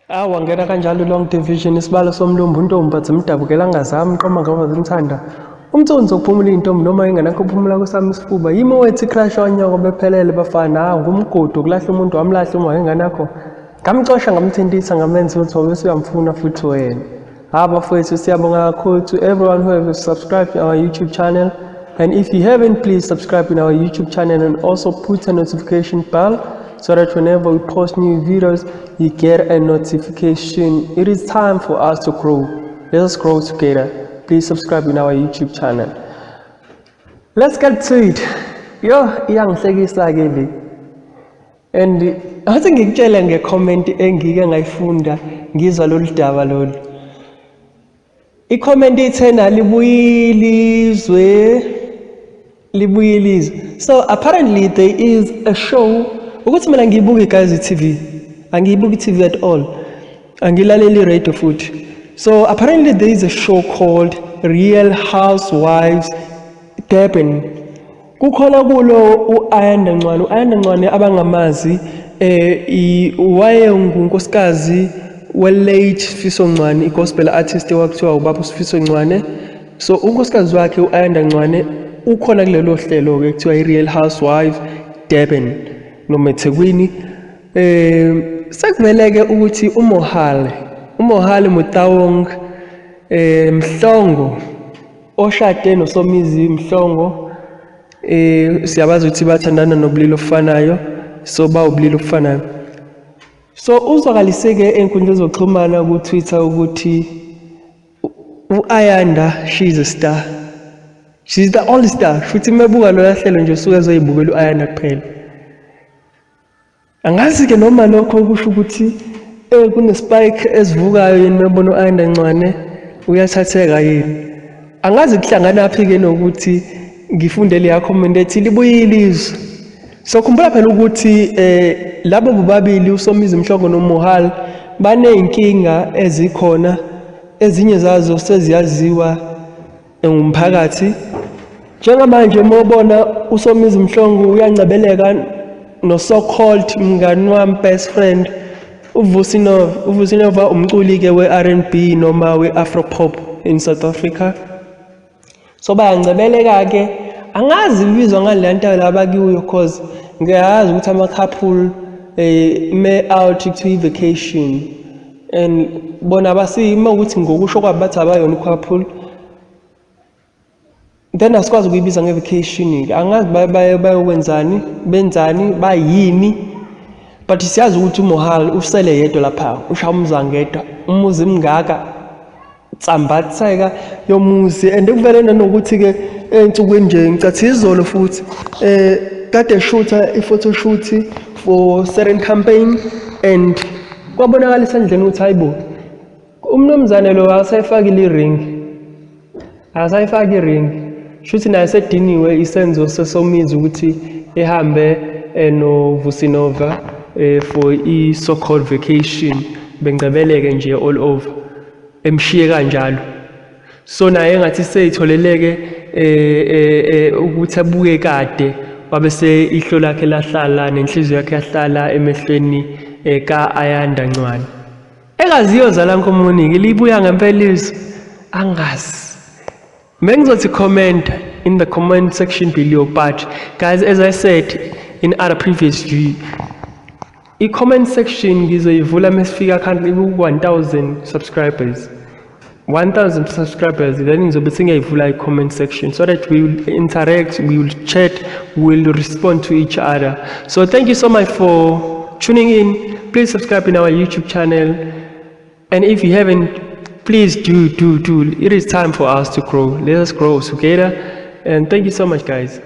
Wangena kanjalo long division isibalo somlumbi untombi azimdabukela ngazami qoma ngoba zimthanda. Umthunzi wokuphumula iy'ntombi noma inganakho ukuphumula kwesami isifuba. Yimi owethi crush onyoko bephelele bafana. Hawu ngumgodi wokulahla umuntu wamlahla uma enganakho. Ngamcosha ngamthintitha ngamenza ukuthi wabe usuyamfuna futhi wena. Ha bafowethu, siyabonga kakhulu to everyone who has subscribed to our YouTube channel. And if you haven't, please subscribe in our YouTube channel and also put a notification bell so that whenever we post new videos, you get a notification. It is time for us to grow. Let us grow together. Please subscribe in our YouTube channel. Let's get to it. Yo, iyangihlekisa ke le. And athi ngikutshele nge-comment engike ngayifunda ngizwa lolu daba lolu. I-comment ithena, "Libuyile izwe, libuyile izwe." So apparently there is a show ukuthi mina ngiyibuka, guys, i-TV. Angiyibuki i-TV at all. Angilaleli i-radio futhi. So apparently there is a show called Real Housewives Durban. Kukhona kulo u-Ayanda Ncwane. U-Ayanda Ncwane, abangamazi, waye ngunkosikazi we-late Sifiso Ncwane, i-gospel artist owakuthiwa ubaba uSifiso Ncwane. So unkosikazi wakhe u-Ayanda Ncwane ukhona kulelo hlelo-ke kuthiwa i-Real Housewives Durban noma eThekwini. Sekuvele-ke ukuthi uMohale Motaung Mhlongo oshade noSomizi Mhlongo, siyabazi ukuthi bathandana nobulili obufanayo, so bawubulili obufanayo. So uzwakalise-ke ey'nkundleni zokuxhumana ku-Twitter ukuthi u-Ayanda, she is a star, she's the only star, futhi mebuka lola hlelo nje usuke ezoyibukela u-Ayanda kuphela. Angazi-ke noma lokho kusho ukuthi kune-spike esivukayo yini mebona u-Ayanda Ncwane, uyathatheka yini. Angazi kuhlanganaphi-ke nokuthi ngifunde leya comment ethi libuyile izwe. So khumbula phela ukuthi labo bobabili, uSomizi Mhlongo noMohale, baney'nkinga ezikhona, ezinye zazo seziyaziwa ngumphakathi. Njengamanje uma ubona uSomizi Mhlongo uyancebeleka no so called mngani wami, best friend, uVusi Nova. UVusi Nova umculi-ke we-R&B noma we-Afro pop in South Africa. So bayancebeleka-ke, angazi kubizwa ngale nto la bakuyo, 'cause ngiyazi ukuthi ama-couple me out kuthiwa i-vacation, and bona basi uma ukuthi ngokusho kwabo bathi abayona i-couple, then asikwazi ukuyibiza nge-vacation-ke. Angazi bayokwenzani, benzani, bayini, but siyazi ukuthi uMohale usele yedwa lapha, ushaya umzwangedwa, umuzi mngaka tsambatheka yomuzi. And kuvele nanokuthi-ke ey'nsukwini nje, ngicathi izolo futhi, kade shutha i-photo shoot for certain campaign, and kwabonakala esandleni ukuthi hayibo, umnumzane lo akasayifakile i-ring, akasayifaki i-ring. Shuthi naye sediniwe isenzo seSomizi ukuthi ehambe noVusi Nova for i-so called vacation, bengcebeleke nje all over, emshiye kanjalo. So naye engathi seyitholeleke ukuthi abuke kade wabe se ihlo lakhe lahlala nenhliziyo yakhe yahlala emehlweni ka-Ayanda Ncwane. Engaziyo zala nkomonike libuya ngempela izwe, angazi. Bengizothi comment in the comment section below, but guys, as I said in other previous video, i-comment section ngizoyivula mesifika currently ku-1000 subscribers. 1000 subscribers, then ngizobe sengiyayivula i-comment section so that we will interact, we will chat, we will respond to each other. So thank you so much for tuning in. Please subscribe in our YouTube channel, and if you haven't, please do, do, do. It is time for us to grow. Let us grow together, and thank you so much, guys.